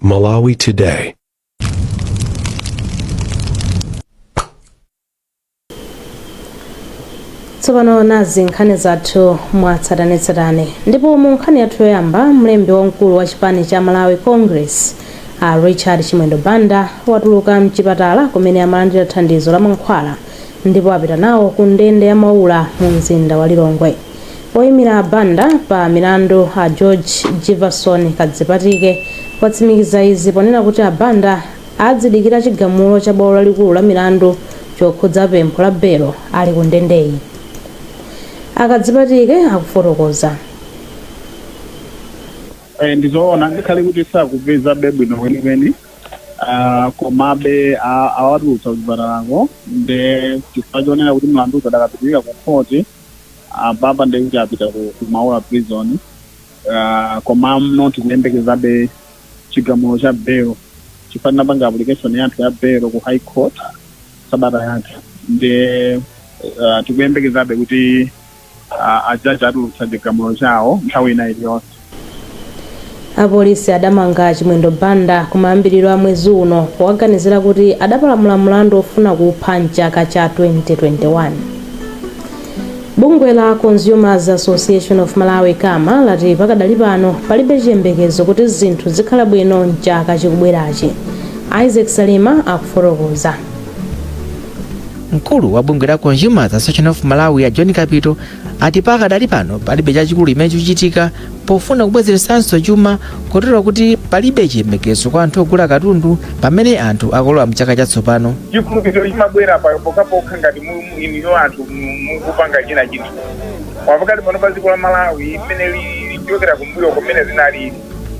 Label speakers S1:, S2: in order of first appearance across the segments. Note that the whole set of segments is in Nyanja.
S1: Malawi Today.
S2: Tsopano nazi nkhani zathu mwatsatanetsatane. Ndipo mu nkhani yathu yoyamba, mlembi wamkulu wa chipani cha Malawi Congress a Richard Chimwendo Banda watuluka mchipatala kumene amalandira thandizo la mankhwala ndipo apita nawo ku ndende ya Maula mu mzinda wa Lilongwe. Oyimira a Banda pa milandu a George Jivason Kadzipatike watsimikiza izi ponena kuti a Banda adzidikira chigamulo cha bwalo lalikulu la milandu chokhudza pempho la belo ali ku ndendeyi. A Kadzipatike akufotokoza.
S3: Ndizoona, ngakhale kuti sakupezabe bwino kwenikweni, komabe awatulutsa kuchipatalako nde chifukwa chonena kuti mlandu udakapitirira ku khoti, apapa ndiye kuti apita ku Maula Prison, komano tikuyembekezabe chigamulo cha belo chifukwa tinapanga application yathu ya belo ku High Court sabata yatha, nde tikuyembekezabe kuti ajaji atulutsa chigamulo chawo nthawi ina iliyonse.
S2: Apolisi adamanga Chimwendo Banda kumayambiriro a mwezi uno powaganizira kuti adapalamula mlandu ofuna kupha mchaka cha 2021. Bungwe la Consumers Association of Malawi, CAMA, lati pakadali pano palibe chiyembekezo kuti zinthu zikhala bwino mchaka chikubwerachi. Isaac Salima akufotokoza.
S4: Mkulu wa bungwe la Consumers Association of Malawi a John Kapito ati pakadali pano palibe chachikulu chimene chikuchitika pofuna kubwezeretsanso chuma, kotero kuti palibe chiyembekezo kwa anthu ogula katundu pamene anthu akulowa mchaka chatsopano.
S5: Chikhulupiriro chimabwera pa pokhapokha ngati inuyo anthu mukupanga china chilichonse. Koma pakati pano pa dziko la Malawi mmene lili, kuchokera kumbuyo kumene zinalili,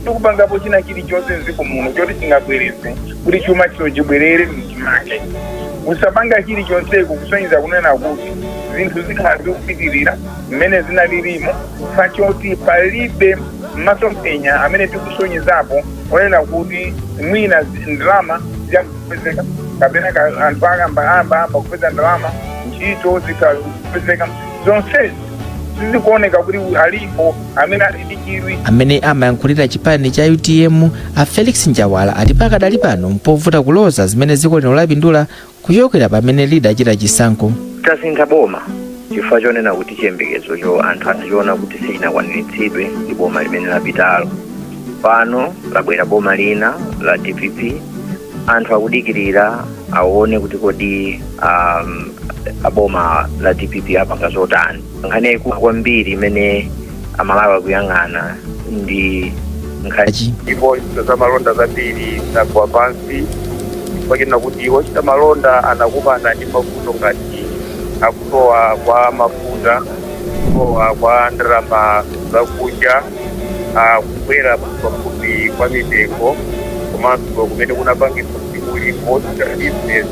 S5: tikupangapo china chilichonse mdziko muno choti chingabweretse kuti chuma chino chibwerere mchimake? Kusapanga chilichonseko kusonyeza kunena kuti zinthu zikhala zikupitirira mmene zinalilimo, pachoti palibe masomphenya amene tikusonyezapo onena kuti mwina ndalama ziyamba kapena anthu ayamba kupeza ndalama, ntchito zikhala zikupezeka. Zonsezi sizikuoneka kuti alipo amene ali ndi chidwi.
S4: Amene amayankhulira chipani cha UTM a Felix Njawala ati pakadali pano mpovuta kuloza zimene dziko lino lapindula kuchokera pamene lidachita chisankho.
S6: Tasintha boma chifukwa chonena kuti chiyembekezocho anthu anachiona kuti sichinakwaniritsidwe ndi boma limene lapitalo. Pano labwera boma lina la DPP, anthu akudikirira aone kuti kodi aboma la DPP apanga zotani. Nkhani yayikulu kwambiri imene Amalawi akuyang'ana ndi nkhani
S5: Ndipo ntchito za malonda zambiri zagwa pansi chifukwa chonena kuti ochita malonda anakumana ndi mavuto ngati akusowa kwa mafuta, kusowa kwa ndalama zakunja, kukwera pafupi kwa mitengo, komanso kumene kunapangitsa kuti ulimi wochita business,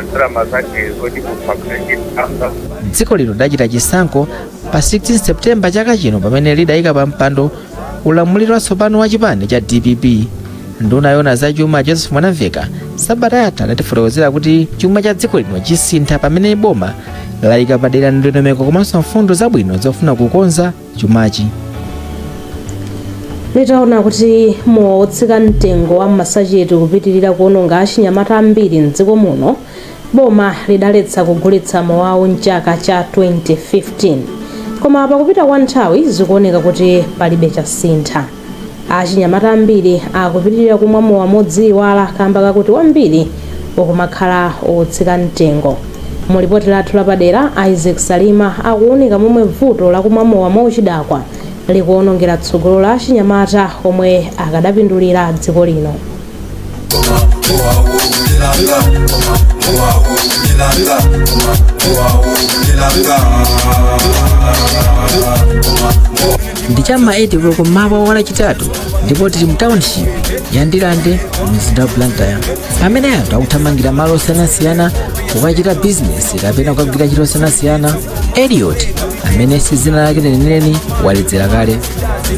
S5: ndalama zake zoti munthu akhale ndi ndalama.
S4: Dziko lino lidachita chisankho pa 16 September chaka chino pamene lidayika pa mpando ulamuliro watsopano wa chipani cha DPP. Nduna yoona za chuma Joseph Mwanamveka sabata yatha adatifotokozera kuti chuma cha dziko lino chisintha pamene boma layika padera ndondomeko komanso mfundo zabwino zofuna kukonza chumachi.
S2: Litaona kuti mowa wotsika mtengo wa m'masacheti ukupitirira kuononga achinyamata ambiri mdziko muno, boma lidaletsa kugulitsa mowawu mchaka cha 2015. Koma pakupita kwa nthawi zikuoneka kuti palibe chasintha. Achinyamata ambiri akupitirira kumwa mowa modziiwala kamba kakuti wambiri ukumakhala otsika mtengo. Mu lipoti lathu lapadera, Isaac Salima akuunika momwe vuto lakumwa mowa mwauchidakwa likuonongera tsogolo la achinyamata omwe akadapindulira dziko lino.
S4: Ndi cham'ma 8 koloko mmawa wa Lachitatu ndipo tili mu township ya Ndirande mzinda wa Blantyre, pamene anthu akuthamangira malo osiyanasiyana kukachita bizinesi kapena kukagwira ntchito osiyanasiyana. Eliot, amene si dzina lake lenileni, waledzera kale.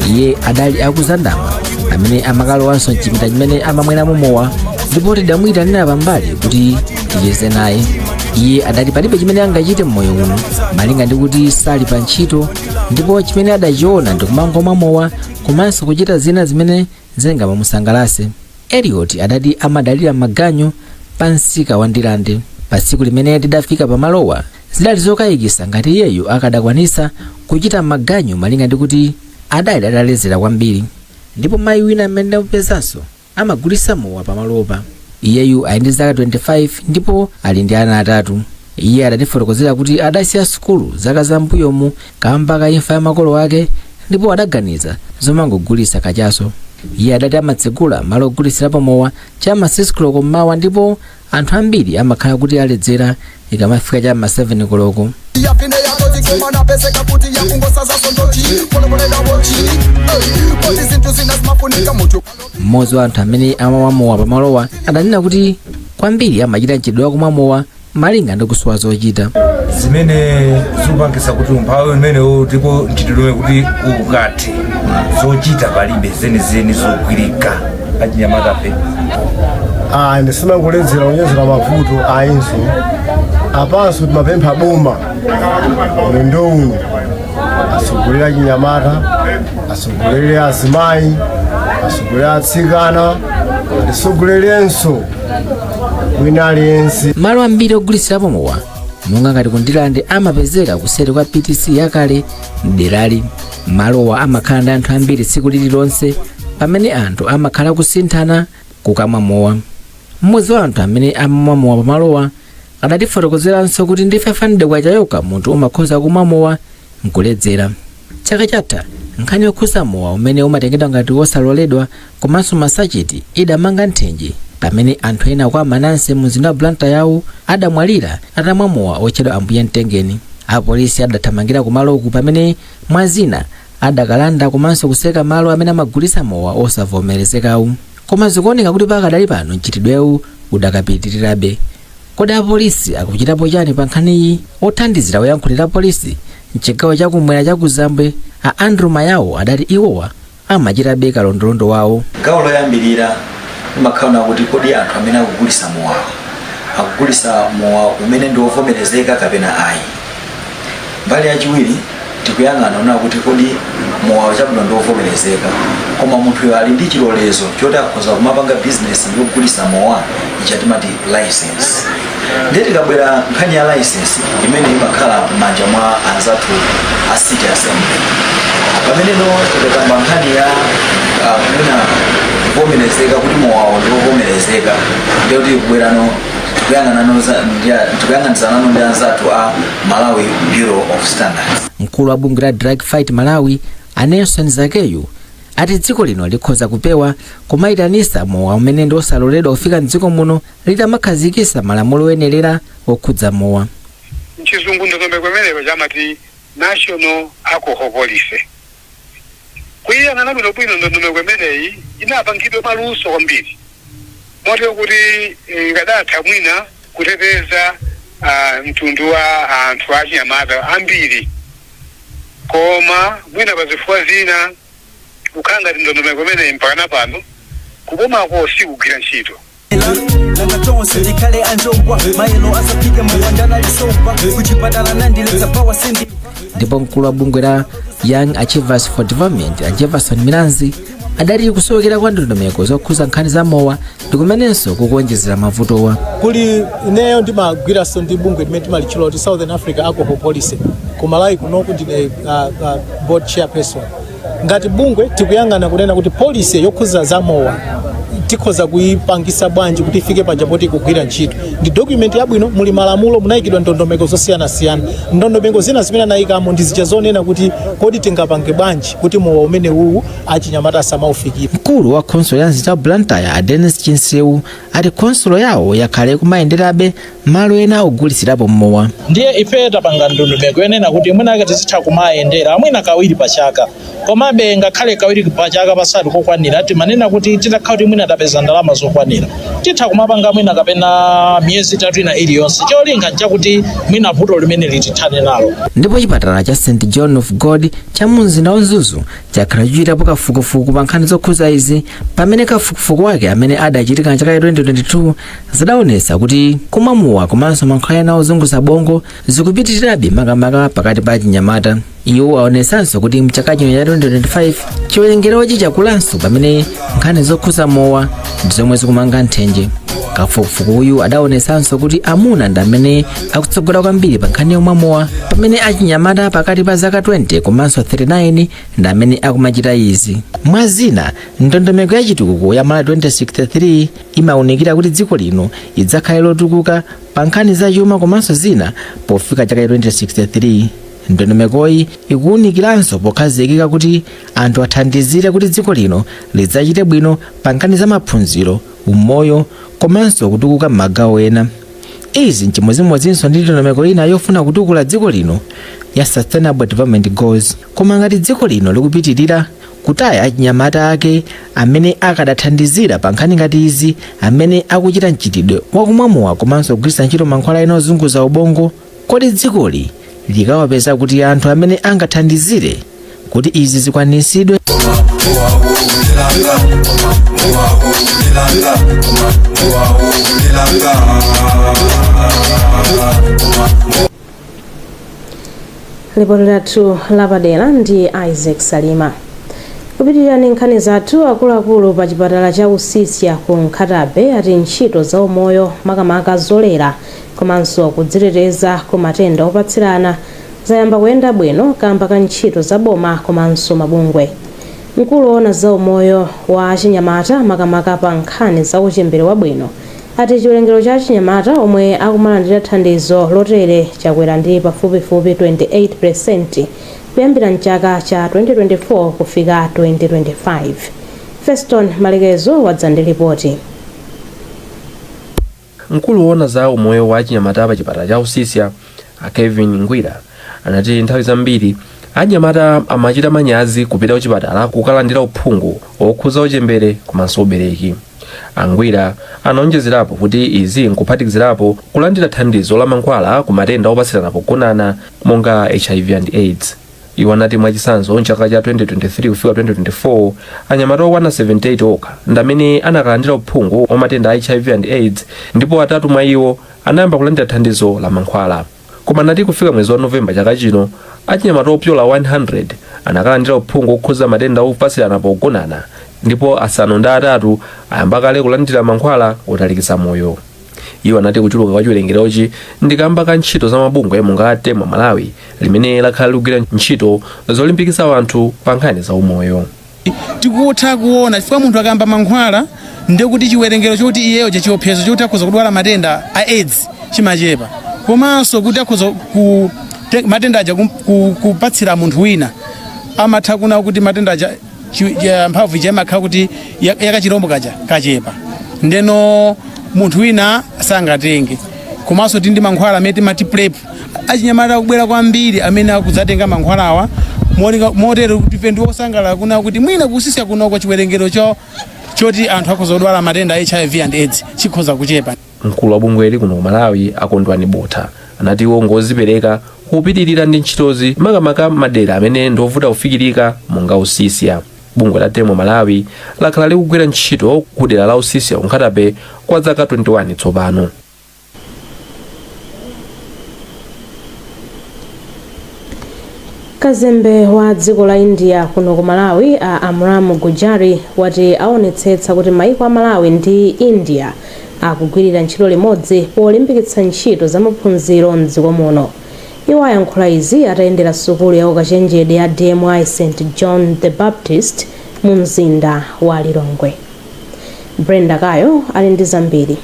S4: Iye adali akuzandama amene amakalowanso mchipinda chimene amamweramo mowa, ndipo tidamuyitanira pambali kuti ticheze naye. Iye adati palibe chimene angachite mmoyo uno malinga ndi kuti sali pa ntchito, ndipo chimene adachiona ndi kumangomwa mowa komanso kuchita zina zimene zingamamusangalase. Elliot adati amadalira maganyu pa msika wa Ndilande. Pa tsiku limene tidafika pamalowa, zidali zokayikitsa ngati iyeyu akadakwanisa kuchita maganyu, malinga ndi kuti adali ataledzera kwambiri. Ndipo mayi wina amene ndamupezanso amagulitsa mowa pamalopa. Iyeyu ali ndi zaka 25 ndipo ali ndi ana atatu. Iye adatifotokozera kuti adasiya sukulu zaka zambuyomu kamba ka imfa ya makolo ake, ndipo adaganiza zomangogulitsa kachaso. Iye adati amatsegula malo ogulitsirapo mowa chama 6 koloko mmawa, ndipo anthu ambiri amakhala kuti aledzera ikamafika chama 7 koloko.
S1: Yapine yakoti komana peseka kuti yakungosaza sondochi kolokolela wochi koti zinthu zina zimafunika mutu.
S4: Mmodzi wa anthu amene amamwa mowa pamalowa adanena kuti kwambiri amachita mchitidwe wakumwa mowa malinga ndi kusowa zochita.
S7: Zimene zikupangisa kuti umphawi umenewo ndipo mchitidwe kuti ukathe, zochita palibe zenizeni zogwirika achinyamatafe.
S8: Ah, ndisimangoledzera kunyozera mavuto ayinso apanso. Timapempha boma ulendo uno asogolere achinyamata, asogolere azimayi, asogolere atsikana, atisogolerenso wina aliyense.
S4: Malo ambiri ogulitsirapo mowa monga ngati kundilande amapezeka kuseri kwa PTC yakale mderali. Malowa amakhala ndi anthu ambiri tsiku lililonse pamene anthu amakhala kusinthana kukamwa mowa. Mmodzi wa anthu amene amamwa mowa pamalowa adatifotokozeranso kuti ndi 500 kwacha yokha munthu umakhoza kumwa mowa nkuledzera. Chaka chatha, nkhani yokhudza mowa umene umatengedwa ngati wosaloledwa komanso masacheti idamanga nthenje pamene anthu ena kwa Mananse mu mzinda wa Blantyre yawo adamwalira atamwa mowa otchedwa Ambuye Mtengeni. Apolisi adathamangira kumaloku pamene mwazina adakalanda komanso kuseka malo amene amagulitsa mowa osavomerezekawu, koma zikuoneka kuti pakadali pano mchitidwewu udakapitirirabe. Kodi apolisi akuchitapo chani pa nkhaniyi? Othandizira oyankhulira polisi mchigawo chakumwera chakuzambwe, a Andrew Mayawo, adati iwowa amachitabe kalondolondo wawo.
S9: Gawo loyambirira limakhala kuti kodi anthu amene akugulisa mowawo akugulisa mowa umene ndi wovomerezeka kapena ayi. Mbali yachiwiri, tikuyang'ana ona kuti kodi mowa chabwino ndi wovomerezeka, koma munthuyo ali ndi chilolezo choti akhoza kumapanga bizinesi yogulisa mowa, icha timati license. Ndiye tikabwera nkhani ya license, imene imakhala m'manja mwa anzathu a city assembly, pameneno tikakamba nkhani ya mwina kuvomerezeka kuti mowawo ndi wovomerezeka, ndiye kuti kubwerano tikuyang'anizanano ndi anzathu a Malawi Bureau of Standards.
S4: Mkulu wa bungwe la Drug Fight Malawi, a Nelson Zakeyu, ati dziko lino likhoza kupewa kumayitanisa mowa umene ndi osaloledwa kufika mdziko muno litamakhazikitsa malamulo oyenerera okhudza mowa.
S5: Mchizungu ndondomeko imeneyo chamati National Alcohol Policy. Kuyiyang'ana bwinobwino ndondomeko imeneyi, inapangidwa maluso kwambiri motero kuti ikadatha mwina kuteteza mtundu wa anthu achinyamata ambiri, koma mwina pazifukwa zina kukhala ngati ndondomeko imeneyi mpakana pano kubomako sikugwira ntchito.
S10: Nanga tonse ndikhale anjogwa mayelo asafike muwandana lisopa kuchipatala nandiletsa pawa sindi.
S4: Ndipo mkulu wa bungwe la Young Achievers for Development, a Jefferson Milanzi, adati kusowekera kwa ndondomeko zokhudza nkhani za mowa ndi kumenenso kukuonjezera mavutowa.
S11: Kuli ineyo ndimagwiranso ndi bungwe limene timalitchula kuti Southern Africa Alcohol Policy. Ku Malawi kunoku ndine board chairperson. Ngati bungwe tikuyang'ana kunena kuti policy yokhudza za mowa tikhoza kuyipangisa bwanji kuti ifike paja poti ikugwira ntchito. Ndi document yabwino, muli malamulo, munayikidwa ndondomeko zosiyanasiyana. Ndondomeko zina zimene anayikamo ndi zija zonena kuti kodi tingapange bwanji kuti mowa umene uwu achinyamata asamaufikire.
S4: Mkulu wa khonsolo ya mzinda wa Blantyre, a Dennis Chinsewu, ati khonsolo yawo yakhale kumayenderabe malo ena ogulitsirapo mowa.
S12: Ndiye ife tapanga ndondomeko yonena kuti mwina tizitha kumayendera mwina kawiri pa chaka, komabe ngakhale kawiri pa chaka pasati kokwanira. Timanena kuti titakhala kuti mwina tapeza ndalama zokwanira, titha kumapanga mwina kapena miyezi 3 ina iliyonse. Cholinga nchakuti mwina vuto limene litithane nalo.
S4: Ndipo chipatala cha St John of God cha mu mzinda wa Mzuzu chakhala chichitapo kafukufuku pa nkhani zokhudza izi, pamene kafukufuku wake amene adachitika mchaka cha 2022 zidaonetsa kuti kumwa mowa komanso mankhwala ena ozunguza bongo zikupitirirabe, makamaka pakati pa achinyamata. Iwo aonetsanso kuti mchaka chino cha 2025 chiwerengerochi chakulanso, pamene nkhani zokhuza mowa ndi zomwe zikumanga nthenje. Kafukufukuyu adaonetsanso kuti amuna ndi amene akutsogola kwambiri pa nkhani yomwa mowa, pamene achinyamata pakati pa zaka 20 komanso 39 ndi amene akumachita izi. Mwa zina, ndondomeko ya chitukuko ya Malawi 2063 imawunikira kuti dziko lino idzakhale lotukuka pa nkhani za chuma komanso zina pofika chaka cha 2063. Ndondomekoyi ikuwunikiranso pokhazikika kuti anthu athandizire kuti dziko lino lidzachite bwino pa nkhani za maphunziro, umoyo komanso kutukuka m'magawo ena. Izi nchimodzimodzinso ndi ndondomeko ina yofuna kutukula dziko lino ya Sustainable Development Goals. Koma ngati dziko lino likupitirira kutaya achinyamata ake amene akadathandizira pa nkhani ngati izi, amene akuchita mchitidwe wakumwa mowa komanso kugwiritsa ntchito mankhwala ena ozunguza ubongo, kodi dzikoli likawapeza kuti anthu amene angathandizire kuti izi zikwaniritsidwe?
S2: Lipoti lathu lapadera ndi Isaac Salima. Kupitirira ndi nkhani zathu, akuluakulu pa chipatala cha Usisya ku Nkhata Bay ati ntchito za umoyo, makamaka zolera komanso kudziteteza ku matenda opatsirana, zayamba kuyenda bwino kamba ka ntchito za boma komanso mabungwe. Mkulu woona za umoyo wa achinyamata, makamaka pa nkhani za uchembere wabwino, ati chiwerengero cha achinyamata omwe akumalandira thandizo lotere chakwera ndi pafupifupi 28% kuyambira mchaka cha 2024 kufika 2025. Feston Malekezo wadza ndi lipoti.
S13: Mkulu woona za umoyo wa achinyamata pa chipatala cha Usisya, a Kevin Ngwira, anati nthawi zambiri achinyamata amachita manyazi kupita kuchipatala kukalandira uphungu wokhuza uchembere komanso ubereki. A Ngwira anaonjezerapo kuti izi nkuphatikizirapo kulandira thandizo la mankhwala ku matenda opatsirana pogonana monga HIV and AIDS. Iwo anati mwachitsanzo mchaka cha 2023 kufika 2024 anyamata okwana 78 okha ndi amene anakalandira uphungu wa matenda a HIV and AIDS, ndipo atatu mwa iwo anayamba kulandira thandizo la mankhwala. Koma anati kufika mwezi wa November chaka chino achinyamata opyola 100 anakalandira uphungu wokhuza matenda opatsirana pogonana, ndipo 8 ayamba kale kulandira mankhwala otalikitsa moyo. Iwo anati kuchuluka kwa chiwerengerochi ndi kamba ka ntchito za mabungwe monga Temwa Malawi, limene lakhala likugwira ntchito zolimbikitsa anthu pa nkhani za umoyo.
S14: Tikutha kuona chifukwa munthu akayamba mankhwala ndiye kuti chiwerengero choti iyeyo chiopsezo choti akhoza kudwala matenda a AIDS chimachepa, komanso kuti akhoza ku matenda aja kupatsira munthu wina, amatha kuna kuti matenda aja mphamvu ija imakhala kuti yakachirombo kaja kachepa, ndeno munthu wina sangatenge. Komanso tili ndi mankhwala amene timati PrEP. Achinyamata akubwera kwambiri amene akudzatenga mankhwalawa, motero kuti ife ndi osangalala kuna kuti mwina ku Usisya kunoko chiwerengero choti anthu akhoza kudwala matenda a HIV and AIDS chikhoza kuchepa.
S13: Mkulu wa bungweli kuno ku Malawi, a Kondwani Botha, anati iwo ngozipereka kupitirira ndi ntchitozi, makamaka madera amene ndiovuta kufikirika monga Usisya. Bungwe la Temwa Malawi lakhala likugwira ntchito ku dera la Usisya ku Nkhata Bay kwa zaka 21 tsopano.
S2: Kazembe wa dziko la India kuno ku Malawi, a Amram Gujari, wati aonetsetsa kuti maiko a Malawi ndi India akugwirira ntchito limodzi polimbikitsa ntchito za maphunziro mdziko muno. Iwo ayankhula izi atayendera sukulu ya ukachenjede ya DMI St John the Baptist mu mzinda wa Lilongwe. Brenda Kayo ali ndi zambiri.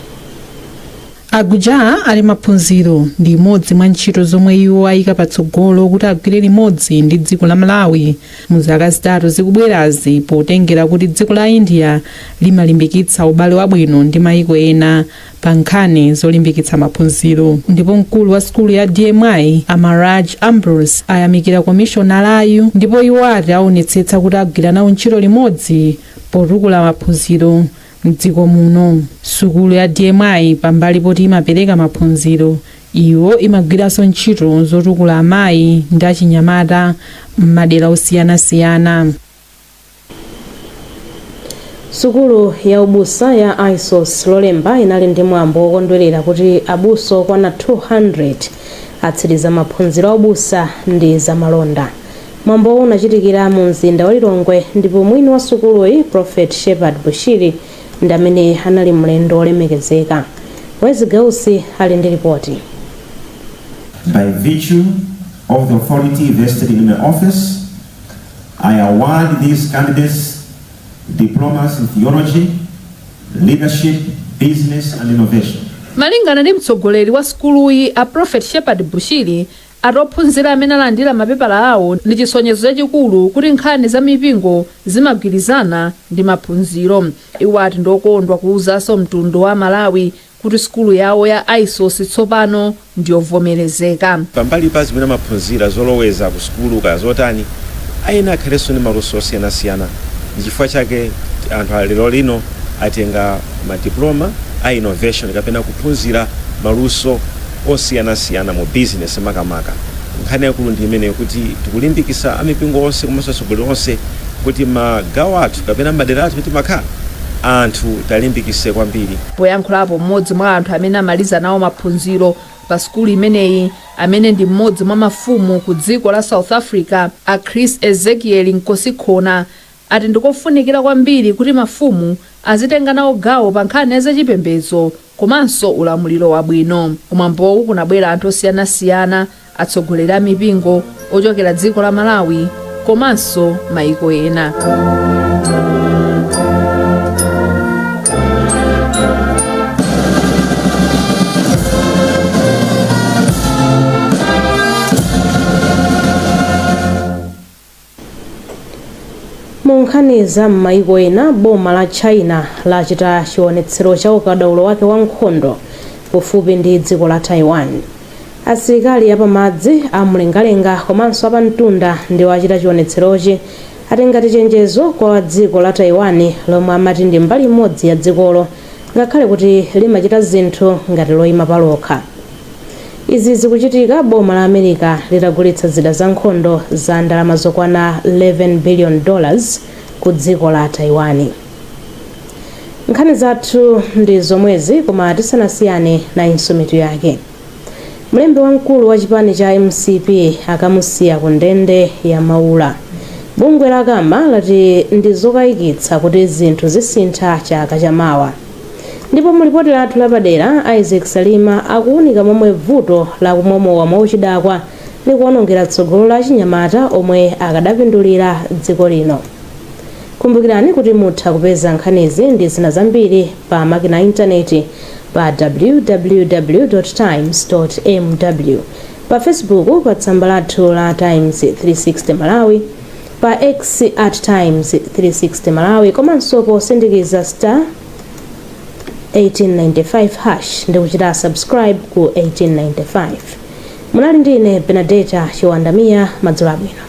S15: A Gujar ati maphunziro ndi imodzi mwa ntchito zomwe iwo ayika patsogolo kuti agwire limodzi ndi dziko la Malawi mu zaka 3 zikubwerazi, potengera kuti dziko la India limalimbikitsa ubale wabwino ndi mayiko ena pa nkhani zolimbikitsa maphunziro. Ndipo mkulu wa sukulu ya DMI, a Maraj Ambrose, ayamikira komishonalayu ndipo iwo ati aonetsetsa kuti agwira nawo ntchito limodzi potukula maphunziro mdziko muno. Sukulu ya DMI, pambali poti imapereka maphunziro, iwo imagwiranso ntchito zotukula amayi ndi achinyamata m'madera osiyanasiyana.
S2: Sukulu ya ubusa ya ISOS Lolemba inali ndi mwambo wokondwerera kuti abusa okwana 200 atsiriza maphunziro a ubusa ndi zamalonda. Mwambowu unachitikira mu mzinda wa Lilongwe ndipo mwini wa sukuluyi, Prophet Shepherd Bushiri, ndi amene anali mlendo wolemekezeka. Wezi Gausi ali ndi ripoti.
S16: By virtue of the authority vested in my office, I award these candidates diplomas in theology, leadership, business and innovation.
S17: Malingana ndi mtsogoleri wa sukuluyi, a Prophet Shepherd Bushiri, ati ophunzira amene alandira mapepala awo ndi chisonyezo chachikulu kuti nkhani za mipingo zimagwirizana ndi maphunziro. Iwo ati ndokondwa kuwuzanso mtundu wa Malawi kuti sukulu yawo ya ISOS tsopano ndiyovomerezeka.
S18: Pambali pa zimene amaphunzira zoloweza ku sukulu kaya zotani, ayenera akhalenso ndi maluso osiyanasiyana. Ndi chifukwa chake anthu a lero lino atenga madiploma a innovation kapena kuphunzira maluso osiyanasiyana mu business makamaka. Nkhani yakulu ndi imeneyo, kuti tikulimbikisa amipingo onse komanso atsogoleri onse kuti magawo athu kapena madera athu timakhala anthu talimbikise kwambiri.
S17: Poyankhulapo mmodzi mwa anthu amene amaliza nawo maphunziro pa sukulu imeneyi, amene ndi mmodzi mwa mafumu ku dziko la South Africa, a Chris Ezekiel Nkosikhona, ati ndikofunikira kwambiri kuti mafumu azitenga nawo gawo pa nkhani ya zachipembedzo komanso ulamuliro wabwino. Kumwambowu kunabwera anthu osiyanasiyana, atsogoleri a mipingo ochokera dziko la Malawi komanso mayiko ena.
S2: Mu nkhani za m'mayiko ena, boma la China lachita chionetsero cha ukadaulo wake wa nkhondo kufupi ndi dziko la Taiwan. Asilikali apamadzi, amlengalenga komanso apamtunda ndiwo achita chionetserochi atenga chenjezo kwa dziko la Taiwan, lomwe amati ndi mbali imodzi ya dzikolo ngakhale kuti limachita zinthu ngati loyima palokha. Izi zikuchitika boma la America litagulitsa zida za nkhondo za ndalama zokwana $11 billion ku dziko la Taiwan. Nkhani zathu ndi zomwezi, koma tisanasiyane nayinso mitu yake. Mlembi wamkulu wa chipani cha MCP akamusiya ku ndende ya Maula. Bungwe la CAMA lati ndi zokayikitsa kuti zinthu zisintha chaka chamawa. Ndipo mu lipoti lathu lapadera, Isaac Salima akuwunika momwe vuto la kumwa mowa mwauchidakwa likuwonongera tsogolo la achinyamata omwe akadapindulira dziko lino. Kumbukirani kuti mutha kupeza nkhanizi ndi zina zambiri pa makina a intaneti pa www times mw, pa Facebook pa tsamba lathu la Times 360 Malawi, pa X at Times 360 Malawi, komanso posindikiza star 1895 hash ndi kuchita subscribe ku 1895. Munali ndi ine, Benadeta Chiwandamiya. Madzulo abwino.